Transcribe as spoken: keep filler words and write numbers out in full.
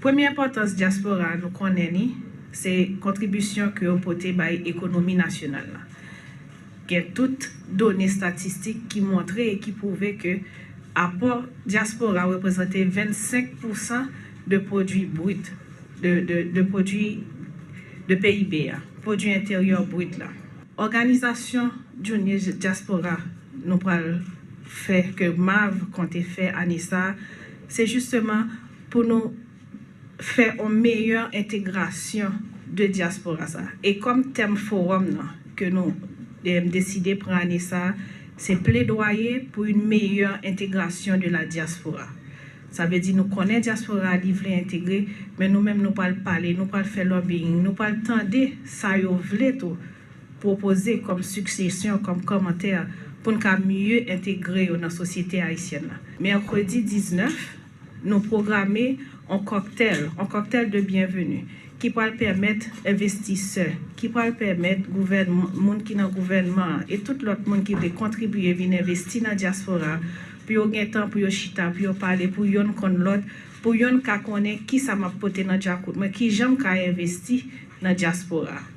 Premye enpòtans dyaspora a, nou konnen li, se kontribisyon ke yo pote bay ekonomi nasyonal la. Gen tout done estatistik ki montre e ki pwouve ke apò dyaspora reprezante vennsenk pousan de pwodui brit, de, de, de pwodui de P I B a, pwodui enteryè brit la. Òganizasyon Junior Dyaspora nou pral fè, ke MAV konte fè ane sa a, se jisteman pou nou fè yon meyè entegrasyon de dyaspora sa. E kòm tèm fowòm nan ke nou deside pran ane sa, se plaidoyer pour une meilleure intégration de la diaspora. Sa vle di nou konnen dyaspora a li vle entegre, men nou menm nou pral pale, nou pral fè lobbying, nou pral tande sa yo vle tou pwopoze kòm sijesyon, kòm kòmantè pou n ka mye entegre yo nan sosyete ayisyèn nan. Mèkredi diznèf, nou pwograme yon kòktèl, yon kòktèl de byenveni ki pral pèmèt envestisè, ki pral pèmèt gouvènman, moun ki nan gouvènman an e tout lòt moun ki vle kontribiye vin envesti nan dyaspora a, pou yo gen tan pou yo chita, pou yo pale, pou yonn konn lòt, pou yonn ka konnen kisa m ap pote nan djakout mwen, kijan m ka envesti nan dyaspora a.